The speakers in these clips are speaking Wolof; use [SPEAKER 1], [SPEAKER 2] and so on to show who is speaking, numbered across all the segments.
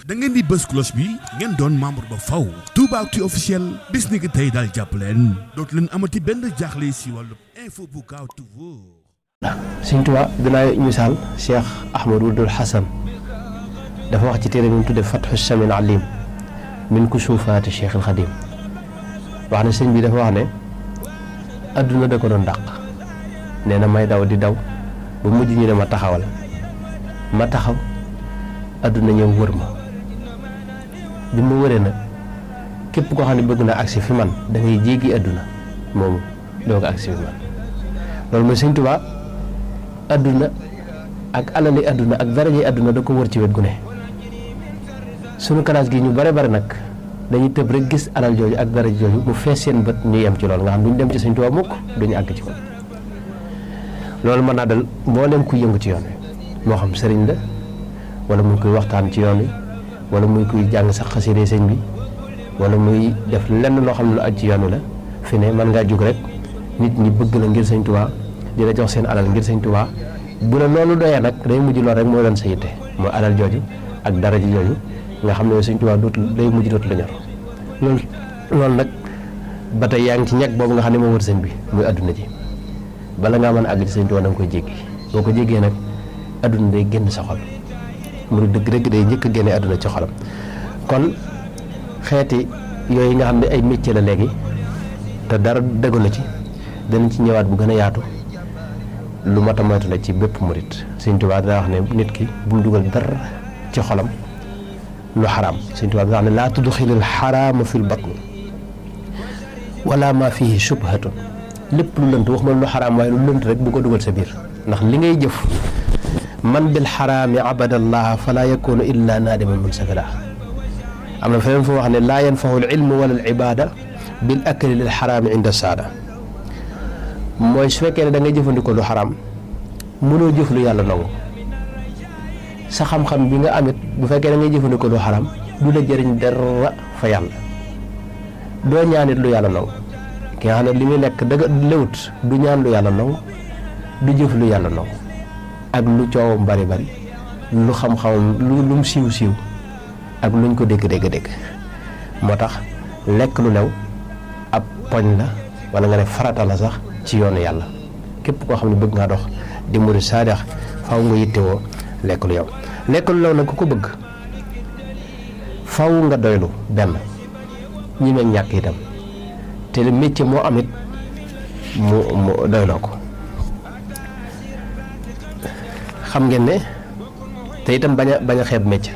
[SPEAKER 1] da ngeen di bës cloche bi ngeen doon membre ba faw Toubaactu officiel bis ni ki tey daal jàpp leen dootu leen amati benn jaaxle si wàllu info bu gaaw te wóor.
[SPEAKER 2] Sëñ Tuubaa dinaa misaal Cheikh Ahmadou Wuld Hasan dafa wax ci téere bi mu tudde Fathu Samin Alim min kusufaati Cheikh al Xadim wax ne sëñ bi dafa wax ne adduna da ko doon dàq nee na may daw di daw ba mujj ñu ne ma taxawal ma taxaw adduna ñëw wër ma bi ma wëree nag képp koo xam ne bëgg na agsi fi man da ngay jéggi adduna moomu doo ko agsi fi man loolu mooy Sëñ Tuubaa adduna ak alali adduna ak daraje adduna da ko wër ci wet gu ne sunu classe gi ñu bare bare nag dañuy tëb rek gis alal jooju ak daraje jooju mu fees seen bët ñu yem ci loolu nga xam duñ dem ci Sëñ Tuubaa mukk duñu àgg ci ko loolu mën naa dal mboolem ku yëngu ci yoon wi moo xam sëriñ la wala muy koy waxtaan ci yoon wi wala muy koy jàng sax xasida sëñ bi wala muy def lenn loo xam ne lu aj ci yoon wi la fi ne mën ngaa jóg rek nit ñi bëgg la ngir Sëñ Tuubaa di la jox seen alal ngir Sëñ Tuubaa bu la loolu doyee nag day mujj lool rek mooy doon sa yitte mooy alal jooju ak daraja jooju nga xam ne Sëñ Tuubaa day mujj dootu la ñor loolu nag ba tey yaa ngi ci ñag boobu nga xam ne moo wër sëñ bi muy adduna ji bala ngaa mën a àgg ci Sëñ Tuubaa da nga koy jéggi boo ko jéggee nag adduna day génn sa xol mu dëgg day njëkk a génne adduna ci xolam kon xeeti yooyu nga xam ne ay métier la léegi te dara dëggu na ci danañ ci ñëwaat bu gën a yaatu lu mat a moytu la ci bépp murit Sëñ Tuubaa daa wax ne nit ki bu mu dugal dara ci xolam lu xaraam Sëñ Tuubaa daa wax ne laa tudxilil xaraama fil batni wala ma fihi shubhatun lépp lu lënt wax ma lu xaraam waaye lu lënt rek bu ko dugal sa biir ndax li ngay jëf man bil xaraami abadallaha fala yakunu illa naadiman munsafila am na feneen foo wax ne laa yanfahu al ilmu wala al ibada bil akli lil xaraami inda saada mooy su fekkee ne da ngay jëfandikoo lu xaraam mënoo jëf lu yàlla nangu sa xam-xam bi nga amit bu fekkee da ngay jëfandikoo lu xaraam du la jëriñ dara fa yàlla doo ñaanit lu yàlla nangu ki nga xam ne li muy lekk dëgg lewut du ñaan lu yàlla nangu du jëf lu yàlla nangu ak lu coowam bari bari lu xam-xamam lu mu siiw siiw ak luñ ko dégg moo tax lekk lu lew ab poñ la wala nga ne farata la sax ci yoonu yàlla képp koo xam ne bëgg ngaa dox di murid saadex faw nga yittewoo lekk lu yow lekk lu lew nag ku ko bëgg faw nga doylu benn ñi meeg ñàkk itam te le métier moo amit mu doyloo ko xam ngeen ne te itam bañ a xeeb métier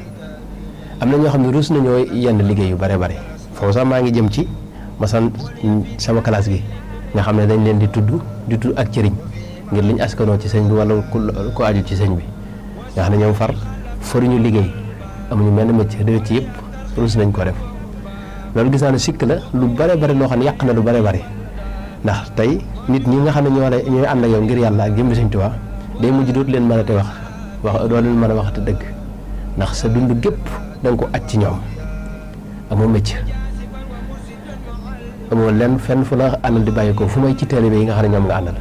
[SPEAKER 2] am na ñoo xam ne ruus nañoo yenn liggéey yu bare bare foofu sax maa ngi jëm ci masan sama classe gi nga xam ne dañ leen di tudd ak cëriñ ngir liñ askanoo ci sëñ bi wala ku aju ci sëñ bi nga xam ne ñoom faruñu liggéey amuñu mel métier de ci yëpp ruus nañ ko def loolu gis naa ne sikk la lu bare bare loo xam ne yàq na lu bare bare ndax tey nit ñi nga xam ne ñooy ànd ak yow ngir yàlla ak jëmbi Sëñ Tuubaa day mujj dootu leen mën a te wax doo leen mën a waxate dëgg ndax sa dund gépp da nga ko aj ci ñoom amoo métier amoo lenn fenn fu la àndal di bàyyi ko fu may ci taalibe yi nga xam ne ñoom nga àndal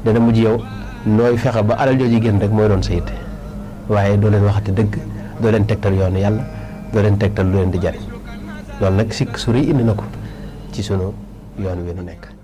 [SPEAKER 2] dana mujj yow nooy fexe ba alal jooju génn rek mooy doon sa yitte waaye doo leen waxate dëgg doo leen tegtal yoonu yàlla doo leen tegtal lu leen di jariñ loolu nag sikk su rëy indi na ko ci sunu yoon wi nu nekk